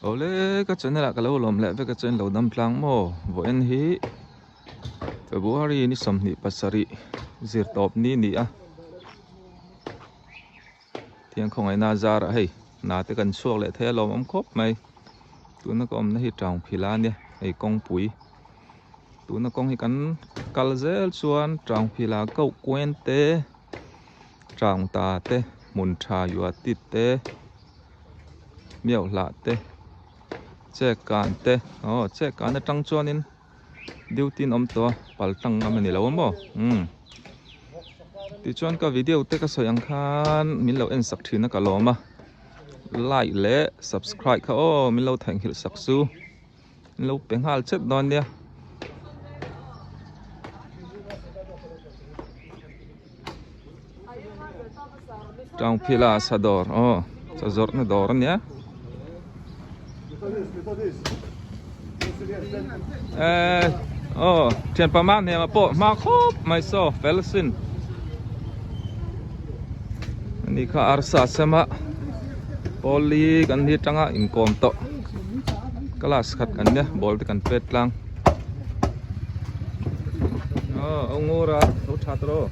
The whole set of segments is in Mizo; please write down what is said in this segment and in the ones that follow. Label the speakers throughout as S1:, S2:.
S1: Awle ka channel ah ka lo lawm leh vek a chuan lo dam tlang maw vawiin hi February ni 27 zir tawp ni ni a thiang khawngaihna a zarah hei hna te kan chhuak leh thei a lawmawm khawp mai tuna ka awmna hi tang phila ania hei kawngpui tuna kawng hi kan kal zel chuan tang phila koh kuan te tang ta te hmun tha yuatit te. Miau hlah te chek kan te aw chek kan atang chuanin duty an awm tawh a pal tlang ngam a ni lo a maw umm tichuan ka video te ka sawi ang khan min lo en sak thin a ka lawm a like leh subscribe kha aw min lo theihnghilh sak chu min lo pe nghal chet dawn nia. Tangphila sa dawr aw sa zawrhna dawr a nia eh aw thianpa mah hnem ah pawh hma khawp mai saw fel sin ani kha arsa sema pawli kan hi tanga inkawm tawh class khat kan nia ball te kan pet tlang. Aw ngura lo tha tawh rawh.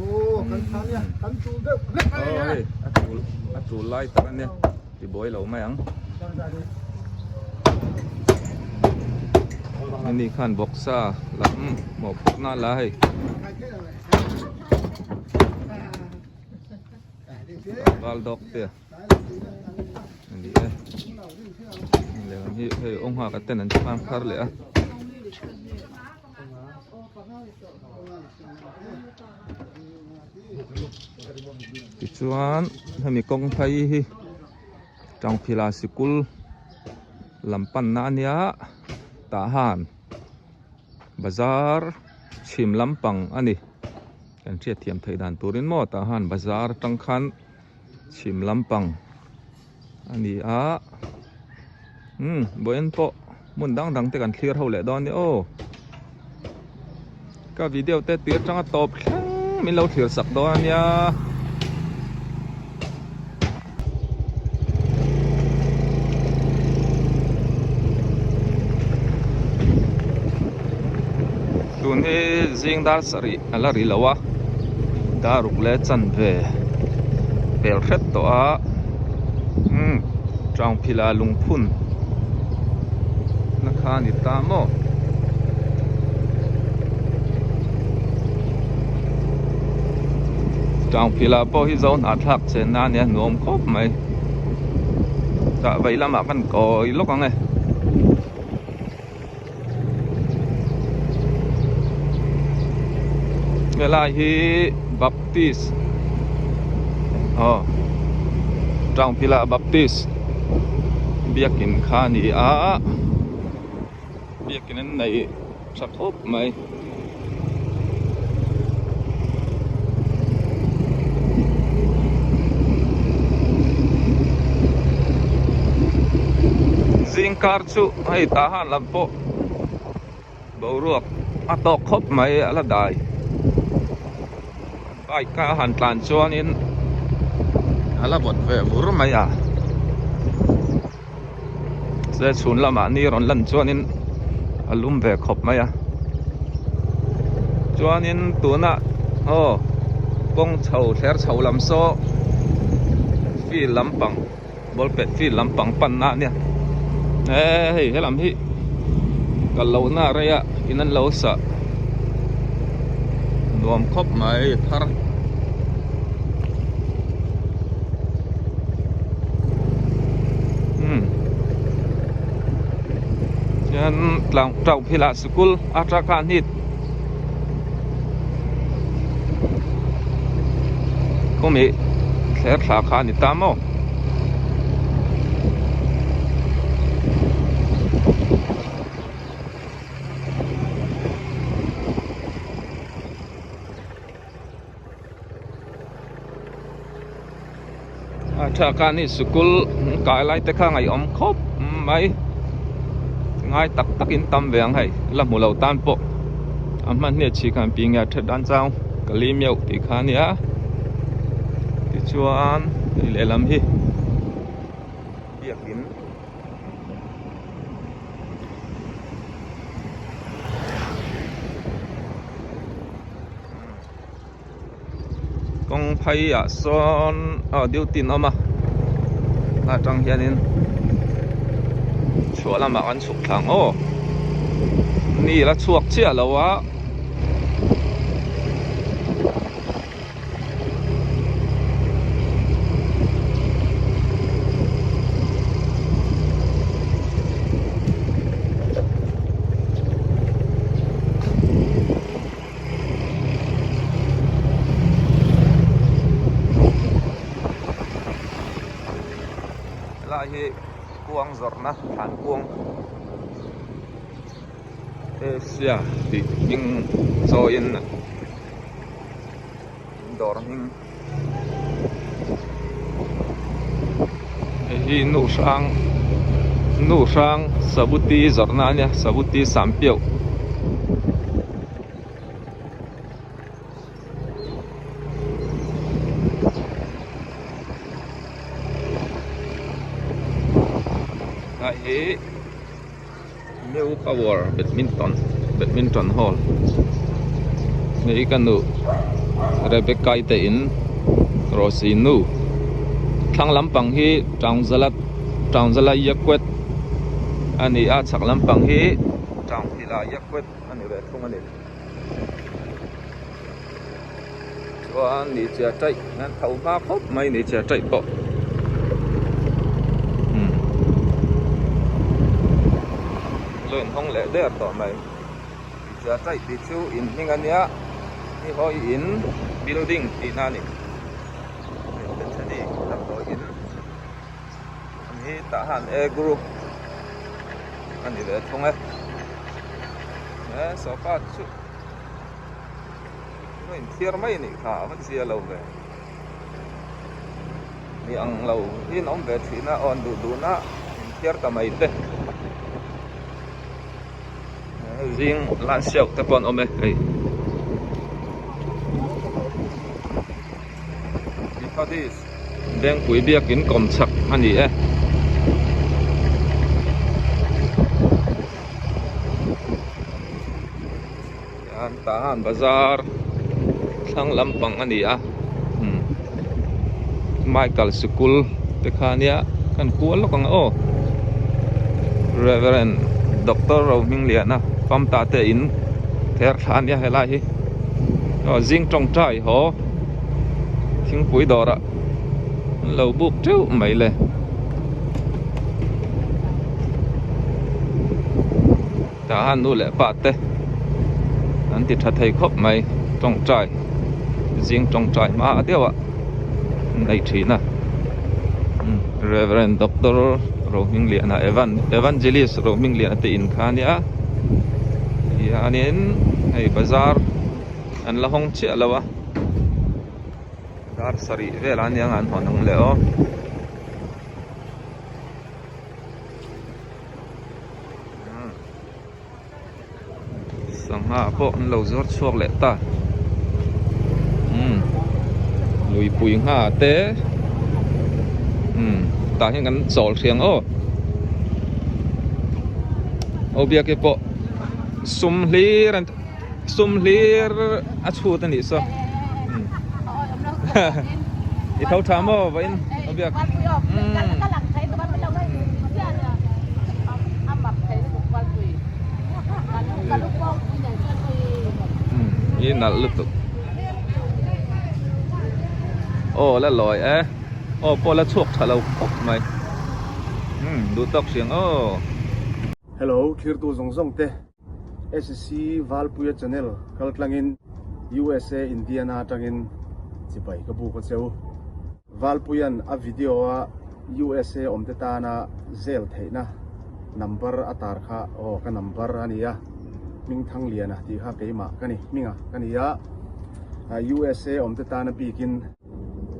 S2: Aw kan tha nia kan tul deuh hlek a ni.
S1: Aw hei a tul a tul lai tak a nia ti buai lo mai ang. Hemi khan bawksa lam mawhphurhna a la hei. Val dawk te a ni e lehlam hi hei aw nghak a ten an chhang thar leh a. Tichuan hemi kawng phei hi Tangphila sikul lam panna a nia tah han bazar chhim lampang a ni. Kan hriat thiam theih dan turin maw tah han bazar atang khan chhim lampang a ni a umm vawiin pawh hmun dang dang te kan thlir ho leh dawn a ni aw ka video te tir atanga tawp thleng min lo thlir sak dawn a nia. Tun hi zing dar sarih a la ri lo a dar ruk leh chanve pel hret tawh a umm tangphila lungphun na kha a ni ta maw. Tangphila pawh hi zo hnahthlak chen na ania nuam khawp mai tah vei lamah kan kawi lawk ang e. Helai hi Baptist aw Tangphila Baptist biakin kha a ni a biakin an neih tha khawp mai. Zingkar chu hei tah han lam pawh boruak a tawk khawp mai a la dai bike a han tlan chuanin a la vawt ve vur mai a se chhun lamah ni rawn lan chuanin a lum ve khawp mai a chuanin tunah aw kawng chho thler chho lam saw field lampang ball pet field lampang panna a nia eh hei helam hi kal lohna a rei a in an lo sah nuam khawp mai thar. Hian tlang tauh philah sikul ata khan hi khawmi thler thla kha a ni ta maw. A tha khan hi sikul kai lai te kha ngaihawm khawp mai ngai tak tak in tam ve ang hei la hmu lo tan pawh a hman hne chhi khan pi nge a that dan chang ka li meuh tih kha a nia tichuan hei lehlam hi biakin. Phai ah sawn aw duty an awm a atang hianin chhuah lamah kan chhuk thla ang aw ni la chhuak chiah lo a. Helai hi kuang zawrhna thlan kuang Asia tih hming chawiin dawr hming hei hi nu hrang nu hrang sabuti zawrhna a nia sabuti sampiauh. Hei hi New Power Badminton Badminton Hall hei ka nu Rebecca i te in Rosy nu thlang lampang hi Taungzala Taungzala Yaquet a ni a chhak lampang hi Taungphila Yaquet a ni ve thung a ni. Chuan ni chia taih an tho hma khawp mai ni chia taih pawh umm lo inhawng leh der tawh mai ni chia taih tih chu in hming a nia ni hawi in building tihna a ni damdawi in an hi tah han e group a ni ve thung e he sofa chu a inthiar mai a nih kha a va zia lo ve mi ang lo hi an awm ve thin a aw an duh duh na inthiar ta mai te zing lan siau te pawh an awm e hei Methodist Vengpui biakin kawm chak a ni e. Hian Tahan bazar thlang lampang a ni a umm Michael sikul te kha nia kan kual lawk ang aw Reverend Doctor Rohmingliana Famta te in ther thla a nia helai hi aw zing tawngtai haw thingpui dawrah an lo buk teuh mai le. Tah han nu leh pa te an ti tha thei khawp mai tawngtai zing tawngtai hma deuh ah an nei thin a Reverend Doctor Rohmingliana Evan Evangelist Rohmingliana te in kha ania hianin hei bazar an la hawng chiah lo a dar sarih velah ania an hawn ang leh aw. Sangha pawh an lo zawr chhuak leh ta umm luipui ngha te umm tah hian kan chawl hriang aw aw biak hi pawh sum hlir an sum hlir a chhut a nih saw i tho tha maw vawiin aw biak i nalh lutuk aw la lawi e aw pawh la chhuak tha lo khawp mai umm duh tawk hriang aw.
S2: Hello thirtu zawng zawng te. SC Valpuia channel kal tlangin USA Indiana atangin chibai ka buk a cheu. Valpuia'n a video a USA awmte tana zel theihna number a tar kha aw ka number a nia, Hmingthangliana tih kha keimah ka ni, hminga ka ni a, USA awmte tana bikin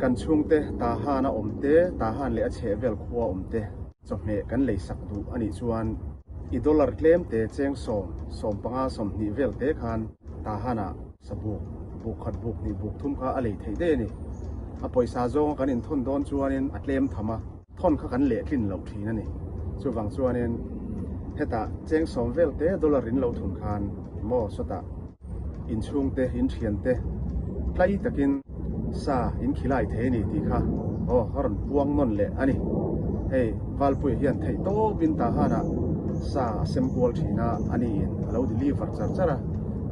S2: kan chhungte Tahan a awmte, Tahan leh a chhehvel khua awmte. Chawhmeh kan lei sak duh a nih chuan i dollar tlem te cheng sawm, 15, 20 vel te khan Tahan-ah sabuk, buk khat buk hnih buk thum kha a lei theih daih a ni. A pawisa zawnga kan inthawn dawn chuanin a tlem tham a, thawn kha kan lehtlin loh thin a ni. Chuvang chuanin hetah cheng sawm vel te dollar in lo thun khan maw sawtah inchhungte, inthiante tlai takin. sa in khilai thei a ni tih kha aw a rawn puang nawn leh a ni. Hei Valpuia hian theih tawpin Tahan-ah sa a sem kual thin a, a niin a lo deliver char char a.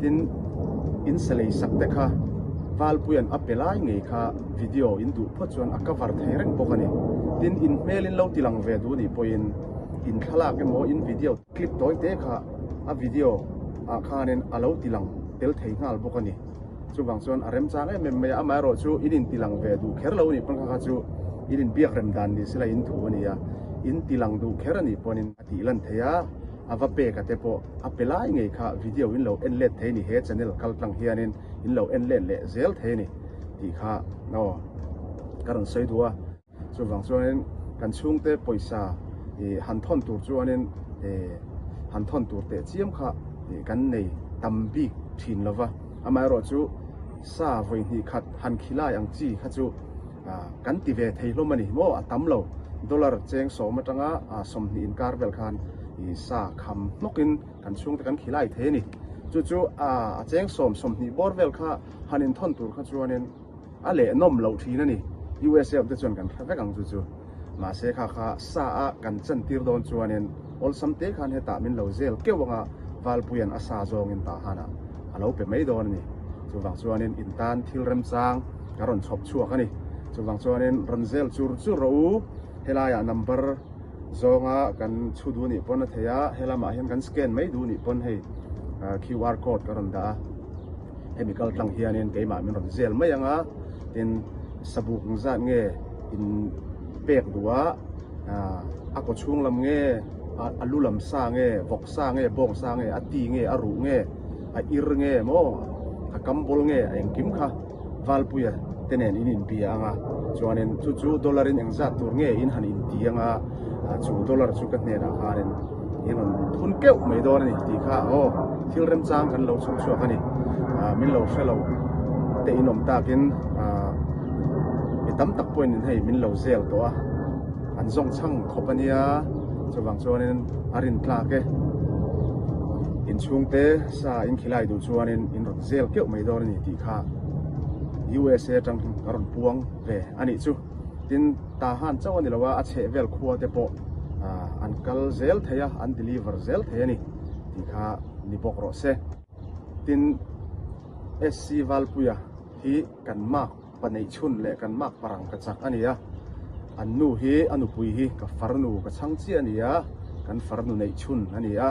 S2: Tin, in sa lei sak te kha Valpuia'n a pe lai ngei kha video in duh phawt chuan a cover thei reng bawk a ni. Tin, in hmel in lo ti lang ve duh nih pawhin in thlalak emaw in video clip tawi te kha a video ah khanin a lo ti lang tel thei nghal bawk a ni. Chuvang chuan a remchang em em mai a, amaherawh chu in intilang ve duh kher lo a nih pawn kha kha chu in inbiak rem dan ni sela in thu a ni a, in tilang duh kher a nih pawnin a tih lan thei a, a va pek a te pawh a pe lai ngei kha video in lo en let thei a ni, he channel kal tlang hianin in lo en let leh zel thei a ni tih kha aw ka rawn sawi duh a. Chuvang chuanin kan chhungte pawisa ih han thawn tur chuanin ih han thawn tur teh chiam kha ih kan nei tam bik thin lo va. Amaherawh chu sa vawi hnih khat han khilai ang chi kha chu ah kan ti ve thei hlawm a ni maw a tam lo. Dollar cheng sawm atanga ah 20 inkar vel khan ih sa kham hnawkin kan chhungte kan khilai thei a ni. Chu chu ah a cheng sawm 20 bawr vel kha han inthawn tur kha chuanin A leh nawm loh thin a ni. USA awm te chuan kan hre vek ang chu chu. Mahse kha kha sa a kan chan tir dawn chuanin awlsam te khan hetah min lo zel keuh anga Valpuia'n a sa zawngin tah hanah a lo pe mai dawn a ni. Chuvang chuanin in tan thil remchang ka rawn chhawp chhuak a ni. Chuvang chuanin rawn zel chur chur rawh u. Helaiah number zawnga kan chhu duh nih pawn a thei a, helamah hian kan scan mai duh nih pawn hei QR code ka rawn dah a. Hemi kal tlang hianin keimah min rawn zel mai ang a, tin sabuk ang zat nge in pek duh a, a kaw chhung lam nge, a lu lam sa nge, vawk sa nge, bawng sa nge, a ti nge, a ruh nge, a ir nge maw, a kam bawl nge, a engkim kha Valpuia te nen in inbia ang a, chuanin chu chu dollar in engzat tur nge in han inti ang a, chu dollar chu ka hnenah khanin in rawn thun keuh mai dawn a ni tih kha aw thil remchang kan lo chhawp chhuak a ni. Min lo hre lo te in awm takin mi tam tak pawhin hei min lo zel tawh a, an zawng chhang khawp a nia, chuvang chuanin a rin tlak e. Inchhungte sa in khilai duh chuanin in rawn zel keuh mai dawn a ni tih kha USA atang ka rawn puang ve a nih chu. Tin, Tahan chauh a ni lo a, a chheh vel khua te pawh an kal zel thei a, an deliver zel thei a ni tih kha ni bawk rawh se. Tin, SC Valpuia hi kan mark pa neih chhun leh kan mark parang ka chak a ni a, an nu hi a nupui hi ka farnu ka chhang chiah a ni a, kan farnu neih chhun a ni a,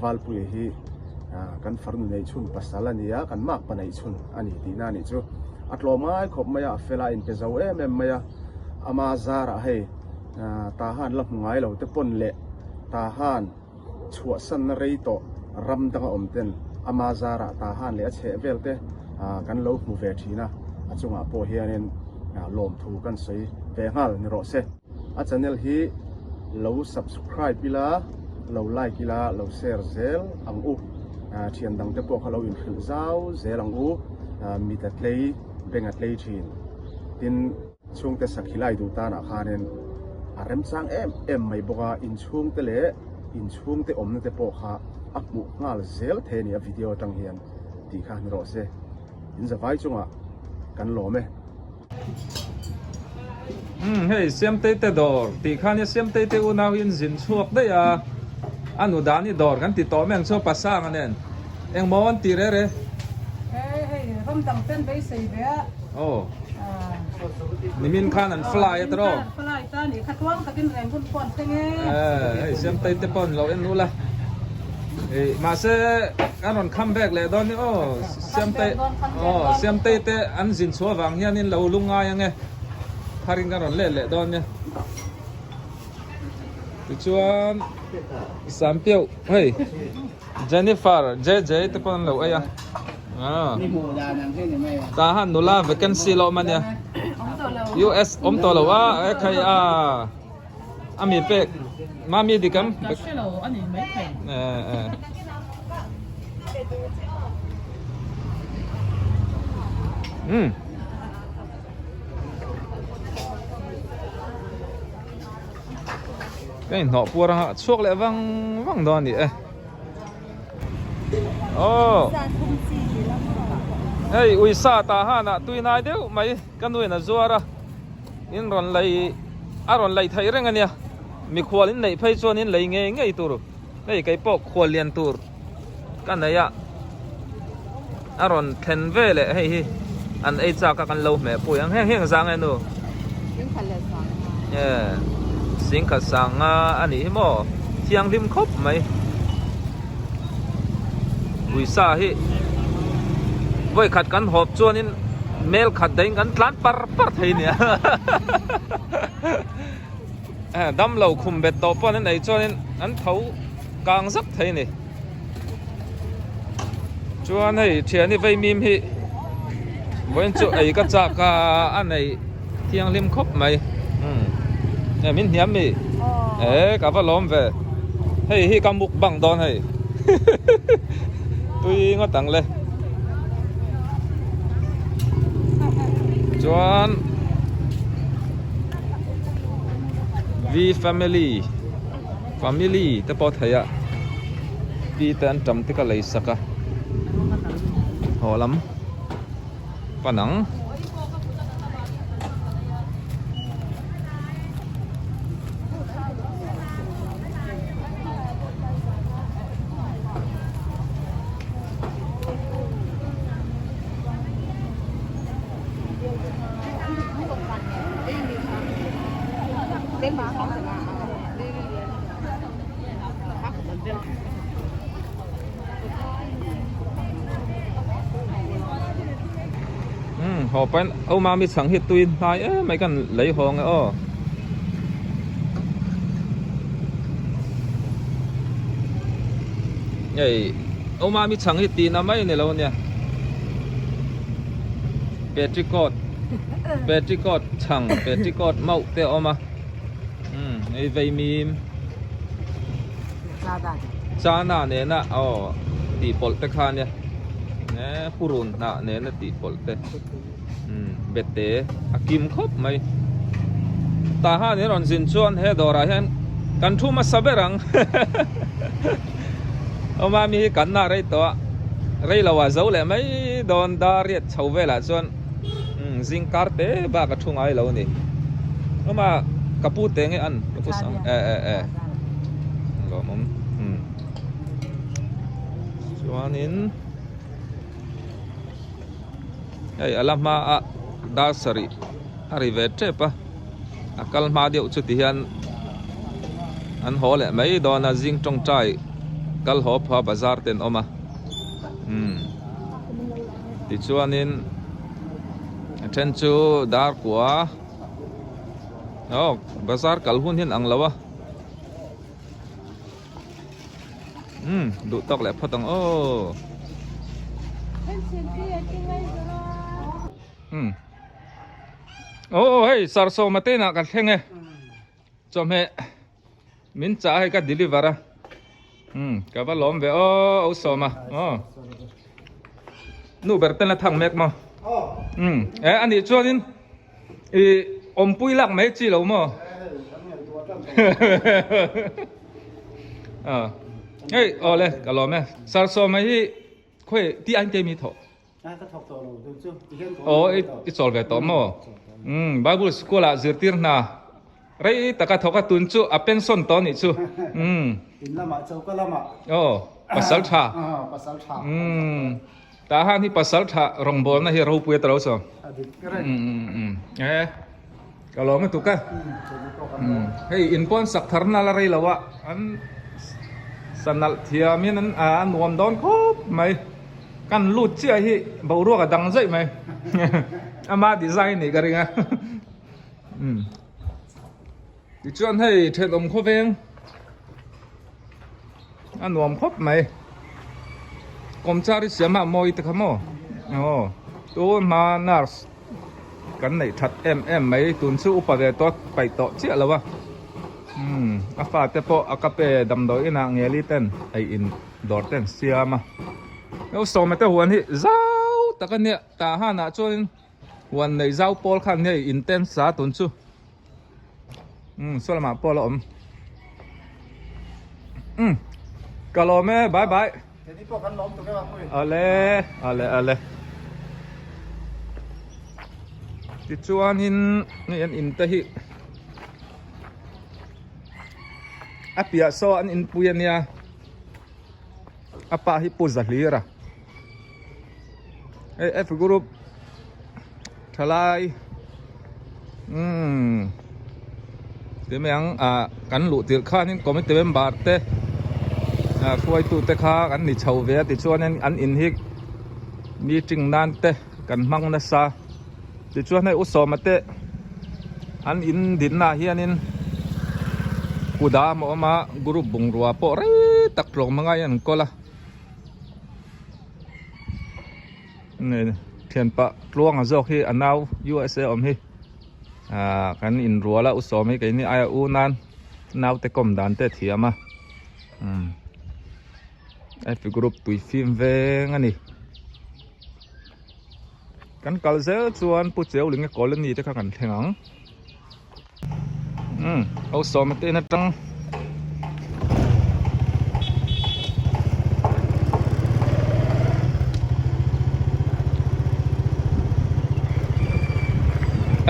S2: Valpuia hi kan farnu neih chhun pasal a ni a, kan mark pa neih chhun a ni tihna a nih chu. A tlawm ngai khawp mai a, a fel a, a inpe zo em em mai a, ama zarah hei Tahan la hmu ngai lo te pawn leh Tahan chhuahsanna rei tawh ram danga awm ten ama zarah Tahan leh a chheh vel te kan lo hmu ve thin a, a chungah pawh hianin lawmthu kan sawi ve nghal ni rawh se. A channel hi lo subscribe ila, lo like ila, lo share zel ang u. Thian dang te pawh kha lo inhrilh zau zel ang u. Mit a tlei, beng a tlei thin. Tin, chhungte sakhi lai duh tanah khanin a remchang em em mai bawk a, inchhungte leh inchhungte awmna te pawh kha a hmuh nghal zel thei a ni a video atang hian tih kha ni rawh se. In zavai chungah kan lawm e.
S1: Umm hei Siamtei te dawr tih khan nia Siamtei te unau hi an zin chhuak daih a, a nu dan hi dawr kan ti tawh mai ang chu pasanga nen engmaw an ti rere.
S3: Hei hei ram dang ten beisei ve a.
S1: Aw nimin khan an fly a tawh.
S3: An fly ta ni kha tuang takin reng hun pawh an thleng e.
S1: Hei Siamtei te pawh an lo en ula mahse an rawn come back leh dawn ni aw. Siamtei aw Siamtei te an zin chhuah avang hianin lo lu ngai ang e tharin kan rawn let leh dawn nia tichuan Sampiau hei Jennifer JJ te pawh an lo ei a tah han nula vacancy lo awm a nia US awm tawh lo a e khai a a mi pek mami dikam um ka inhnawh puar anga chhuak leh vang vang dawn a ni e aw. Hei uisa tah hanah tui nai deuh mai ka nuin a zuar a, in rawn lei a rawn lei theih reng a nia. Mikhual in neih phei chuan in lei ngei ngei tur hei kei pawh khual lian tur ka nei a, a rawn thlen ve leh hei hi an ei chak a kan lo hmeh pui ang heng heng zang e nu singkhat sanga a nih hi maw thianghlim khawp mai uisa hi vawikhat kan hawp chuanin mel khat dahin kan tlan par par thei nia damlo khum bet tawh pawh an ei chuanin an tho kang zak thei a ni chuan hei thiani vei mim hi vawiin chu ei ka chak a a nei thianghlim khawp mai umm e min hniam mi e ka va lawm ve hei hi ka mukbang dawn hei tui ngawt ang le chuan V family Family te pawh thei a pi te an tam te ka lei sak a haw lam pan ang. Umm haw pahin au mami chhang hi tui hnai em mai kan lei hawng e aw. Hei au mami chhang hi tihna mai a ni lo ania petricot petricot chhang petricot mauh te a awm a. Umm hei veimim chana nena aw tih pawlh te kha ania e purun hnah nena tih pawlh te umm bete a kim khawp mai tah han in rawn zin chuan he dawrah hian kan thu hmasa ber ang awma mi hi kan nah rei tawh a rei lo ah zo leh mai dawn dar riat chho velah chuan. Umm zing kar te bak a thu ngai lo a ni. Awma ka pu te nge an ka pu sang e e e lawmawm umm chuanin hei a la hma a dar sarih a ri ve tep a a kal hma deuh chu ti hian an haw leh mai dawn a zing tawngtai kal haw phua bazar te an awm a umm. Tichuanin a then chu dar kua aw bazar kal hun hian ang lo a umm duh tawk leh phawt ang aw umm aw hei sarsawma te inah ka thleng e chawhmeh Min chah hei ka deliver a umm ka va lawm ve aw au sawm a aw nu ber ten a thang mek maw umm e anih chuanin i awmpui lak mai chi lo maw a hei awle ka lawm e sarsawma hi khawi ti ain te mi thawh Aw i chawl ve tawh maw? Umm Bible school ah zirtir hna rei taka thawk a tun chu a pension tawh anih chu. Umm.
S2: In lamah choka lamah.
S1: Aw pasal tha.
S2: Pasal tha.
S1: Umm tah han hi pasal tha rawngbawlna hi ropui a ta lo saw.
S2: A dik reng.
S1: Umm umm e ka lawm lutuk a. Umm hei in pawn sak thar na la rei lo a an sanalh thiam in an a nuam dawn khawp mai. Kan lut chiah hi boruak a dang zaih mai ama design nih ka ring a umm tichuan hei thenawm khawveng a nuam khawp mai kawmchar hi siam a mawi te kha maw aw tun hma nurse kan neih that em em mai tun chu upa ve tawh paih tawh chiah lo a umm a fate pawh a ka pe damdawi inah ngeli ten ei in. Dawr te an siam a heu sawma te huan hi zau tak a nia tah hanah chuanin huan nei zau pawl khan hei in te an sa tun chu umm saw lamah pawh a la awm umm ka lawm e bye bye awle awle awle. Tichuanin hei an in te hi a piah saw an inpui a nia a pa hi Pu Zahlira hei F group thalai umm ti mai ang ah kan luh tirh khanin committee member te ah hruaitu te kha kan ni chho ve a tichuanin an in hi meeting nan te. Kan hmang nasa tichuan hei u Sawma te an in dinna ah hianin kudam a awm a group bungrua pawh rei tak tlawng hmanga in an kawl a thianpa Tluanga zawk hi a nau USA awm hi ah kan inrual a u Sawma hi keini aia u nan naute kawm dan te a thiam a umm F group tui fim veng a ni. Kan kal zel chuan Pu Cheulinga colony te kha kan thleng ang. Umm ho sawma te in atang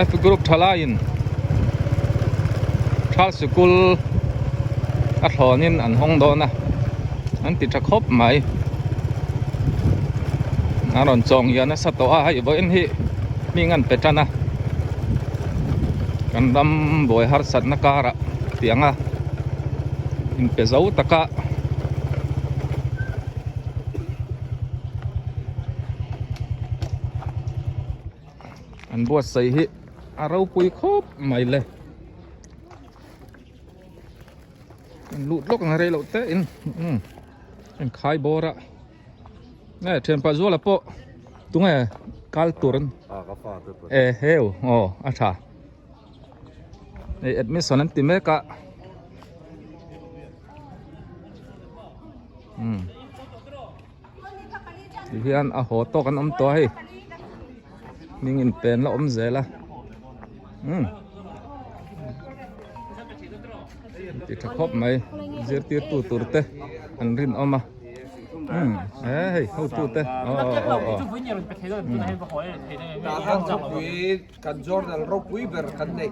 S1: F group thalaiin thal sikul a thlawnin an hawng dawn a an ti tha khawp mai. A rawn chawng hian nasa tawh a hei vawiin hi hming an pe tan a kan ram buai harsatna karah tiang a inpe zo taka an buatsaih hi a ropui khawp mai le. Lut lawk ang rei loh te in umm in khai bawr a nge thianpa zuala pawh tunge kal tur an e heu aw a tha hei admission an ti mek a umm ti hian a haw tawk an awm tawh a hei hming in pen la awm zel a umm ti tha khawp mai zirtirtu tur te an rinawm a umm he hei hotu te aw aw aw
S4: Kan journal ropui ber kan neih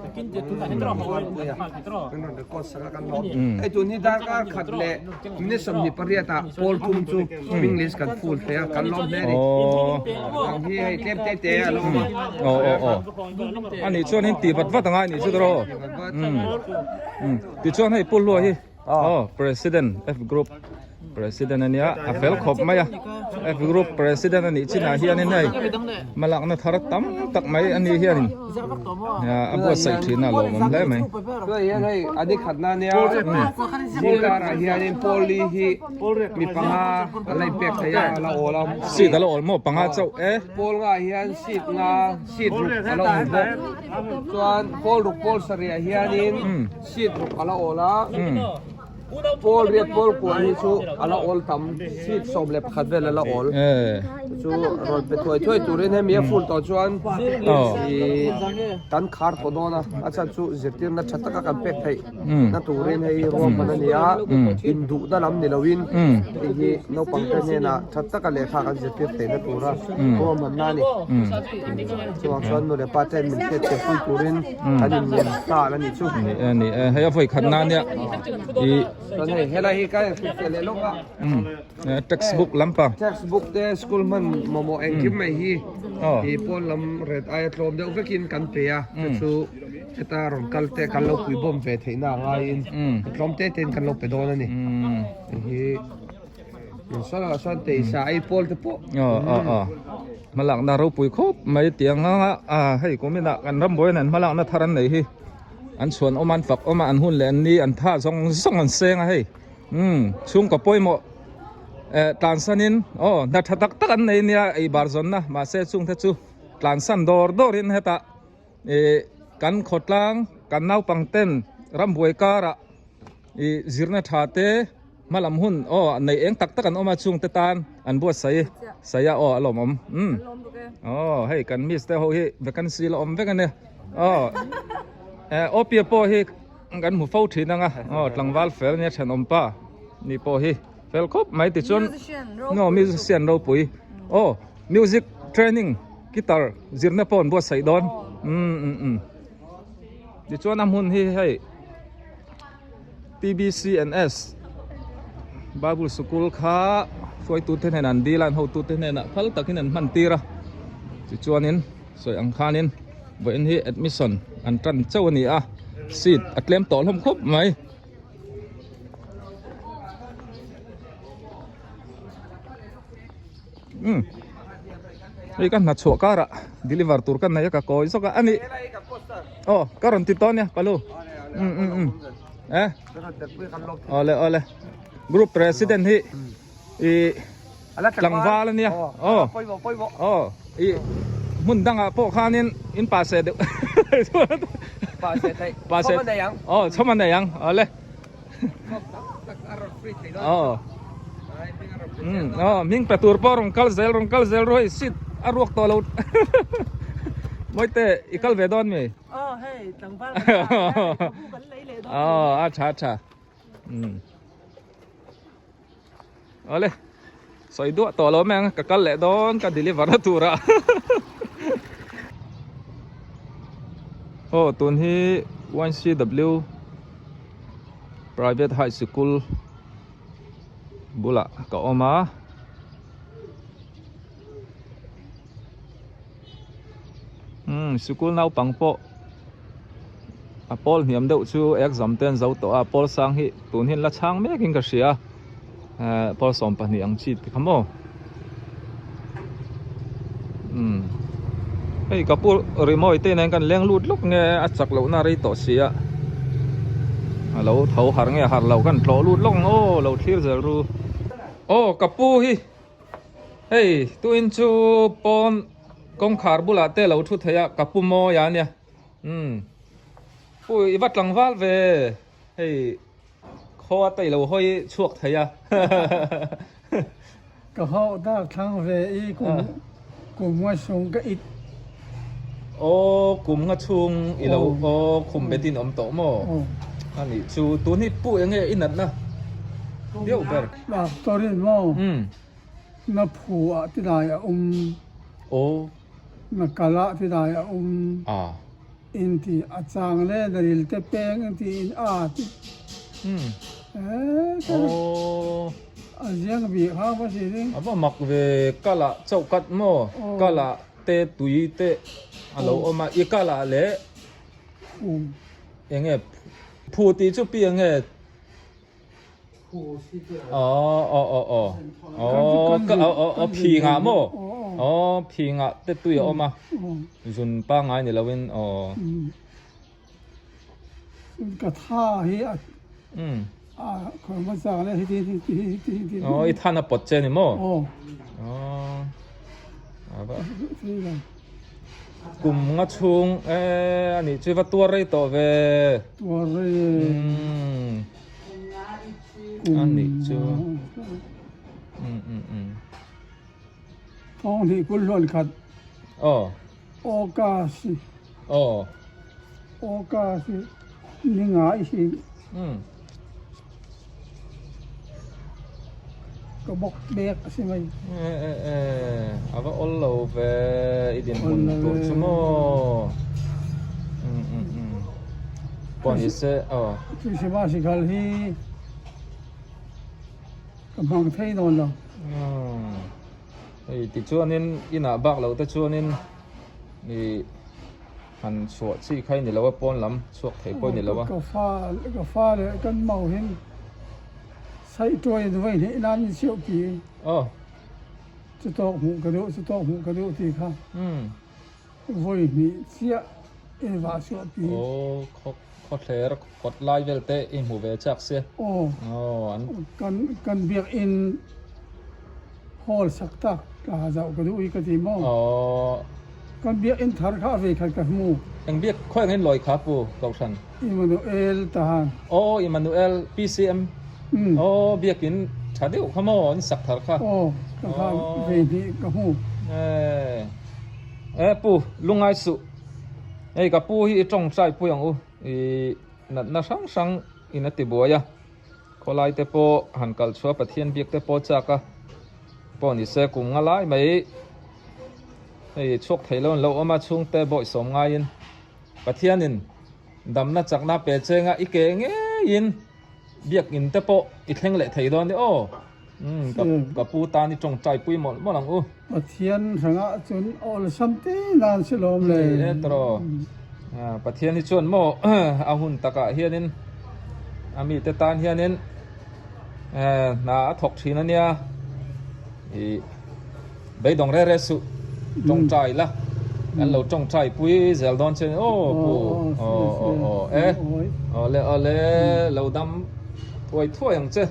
S4: Ruatpuia kan rawn record sak a kan lawm. Hei tun hi darkar khat leh minute 28 ah pawl thum chu English kan full thei a kan lawm hle a ni. Ang hi hei tlem te te a lo awm a.
S1: Aw aw aw. A nih chuan in ti vat vat angai nih chu tawh. Tichuan hei Pu Hlua hi Aw President F group President a nia a fel khawp mai a F group President a nih chinah hianin hei hmalakna thar tam tak mai a ni hianin a buatsaih thin a lawmawm hle mai.
S4: Tunah hian hei a ni khatna nia zingkarah hianin Paul-i hi mi panga a la inpek thei a a la awl a.
S1: Seat a la awl maw panga chauh e.
S4: Paul ngah hian seat nga seat ruk a la awm bawk chuan Paul ruk Paul sarihah hianin Seat ruk a la awl a, pawl riat pawl kua hi chu a la awl tam, seat 11 vel a la awl. Chu rawn pe thuai thuai turin hemi a full tawh chuan ih kan khar tawh dawn a, a chhan chu zirtirna tha taka kan pek theih na turin hei ruahman a ni a, induhna lam ni loin hei hi naupang te hnenah tha taka lehkha kan zirtir theihna tura ruahmanna a ni. Chuvang chuan nu leh pa ten min hriat thiam pui turin kan in ngen ta a ni chu.
S1: Ni e ni e hei a vawi khat na nia i
S4: Chuan hei helai hi ka hrilh fiah leh lawk a.
S1: Um textbook lampang.
S4: Textbook te school hman mamawh engkim mai hi i pawn lam ret aia tlawm deuh vekin kan pe a chu chu heta rawn kal te kan lo pui bawm ve theihna a ngaiin tlawm te tein kan lo pe dawn a ni. Hei hi. Salah sawn teisa ei pawl te pawh.
S1: Aw aw aw. Hmalakna ropui khawp mai tiang anga a hei kumin ah kan rambuai an hmalakna thar an nei hi an chhuan awm a an fak awm a an hun leh an ni an tha zawng zawng an seng a hei umm chhungkaw pawimawh eh tlansan in aw hna tha tak tak an nei nia ei bar zawn na mahse chungte chu tlansan dawr dawr in hetah eh kan khawtlang kan naupang ten rambuai karah ih zirna tha te. Hmalam hun aw nei eng tak tak an awm a chungte tan an buatsaih saih a aw a lawmawm umm aw hei kan miss te ho hi vacancy la awm vek a nia aw eh opia pawh hi kan hmu fo thin ang a aw tlangval fel nia thenawm pa ni pawh hi fel khawp mai tichuan aw musician ropui aw music training guitar zirna pawh an buatsaih dawn. Um um um tichuan a hmun hi hei TBCNS Bible Sikul kha hruaitute hnenah an dil a an hotute hnenah phal takin an hman tir a tichuanin sawi ang khanin vawiin hi admission an tan chauh a ni a seat a tlem tawh hlawm khawp mai. Um hei ka hna chhuah karah deliver tur ka nei a ka kawi zawk a ani aw ka rawn ti tawn nia palu um um um eh awle awle group president hi i tlangval ania aw aw i hmun dangah pawh khanin in pa se deuh pa se aw chhawm a nei ang awle Aw umm aw hming pe tur pawh rawn kal zel rawn kal zel rawh hei seat a ruak tawh lo mawite i kal ve dawn mi
S3: aw hei tlangval kan ta ka bu kan lei leh dawn
S1: aw a tha a tha umm awle sawi duah tawh lo mai ang ka kal leh dawn ka deliver na tur ah aw tun hi YCW Private High Sikul bulah ka awm a umm sikul naupang pawh a pawl hniam deuh chu exam te an zo tawh a pawl sang hi tun hian la chhang mek in ka hria ehh pawl 12 ang chi te kha maw umm hei ka pu rimawi te nen kan leng lut lawk nge a chak loh na rei tawh si a a lo tho har nge har lo kan tlawh lut lawk ang aw lo thlir zel ru aw ka pu hi. Hei tuin chu pawn kawngkhar bulah te lo thu thei a ka pu mawi a nia umm pu i va tlangval ve hei khaw te i lo hawi chhuak thei a
S5: Ka hauh dak thlang ve i kum kum nga chhung ka it.
S1: Aw kum nga chhung i lo aw khum betin awm tawh maw anih chu tun hi pu enge i natna deuh ber.
S5: Doctor in maw na phu ah ti dai a um na kal ah ti dai a um in ti a chang le na ril te peng in ti in a ti a ziang bik ha va si ding.
S1: A va mak ve kal ah chauh kat maw kal ah te tui te a lo awm a i kal ah leh enge phu tih chu pi enge Aw aw aw aw aw ka aw aw aw phi ngah maw aw phi ngah te tui a awm a zun pangngai ni loin aw
S5: ka tha hi a a khawm a chang le hiti hiti hiti hiti
S1: aw i than a pawt che ni maw aw aw kum nga chhung e ani chu va tuar rei tawh ve
S5: tuar rei
S1: Ani chu um um um
S5: Thawng hnih kul hluan khat
S1: aw
S5: August
S1: aw
S5: August ni nga i si
S1: um
S5: ka bawk bek a si mai
S1: e e e a va awl lo ve i dinhmun tur chu maw um um um pawh ni se aw
S5: Christmas khal hi ka hmang thei dawn lo
S1: hei tichuanin inah bak lo te chuanin ih han chhuah chi kha i ni lo a pawn lam chhuak thei pawh i ni lo a
S5: ka fa ka fa leh kan mau hin Saih tuai in vawi hnih nan in siauh pi.
S1: Aw.
S5: Cu tawk hmuh ka duh, cu tawk hmuh ka duh ti kha. Vawi hnih chiah in vah chuah pi.
S1: Aw, khaw khaw thler kawt lai vel te i hmu ve chak sia.
S5: Aw.
S1: Aw, an.
S5: Kan kan biakinn hall sak tak ka ha zoh ka duh i ka ti maw.
S1: Aw.
S5: Kan biakinn thar kha a ve khat ka hmu.
S1: Eng biak khawi angin lawi kha pu Kohhran?
S5: Immanuel tahan.
S1: Aw Immanuel PCM. Aw biakinn tha deuh kha maw an sak thar kha.
S5: Aw ka kha ve hnih ka hmu.
S1: Eh eh pu lungai suh. Hei ka pu hi i tawngtai pui ang u i natna hrang hrang in a ti buai a. Khawlai te pawh han kal chhuah Pathian biak te pawh chak a pawh ni se kum nga lai mai. Hei chhuak thei lo an lo awm a chhungte bawihsawm ngaiin Pathianin damna chakna pe chenga i ke ngeiin biakin te pawh i thleng leh thei dawn ni aw. Umm ka ka pu tan i tawngtai pui mawlh mawlh ang u.
S5: Pathian hrangah chuan awlsam te nan si lawm le.
S1: Ni e tawh. Pathian hi chuan maw a hun takah hianin a mite tan hianin hna a thawk thin a nia. Ih beidawng reh reh suh tawngtai la kan lo tawngtai pui zel dawn che aw pu aw aw aw e awle awle lo dam thuai thuai ang che.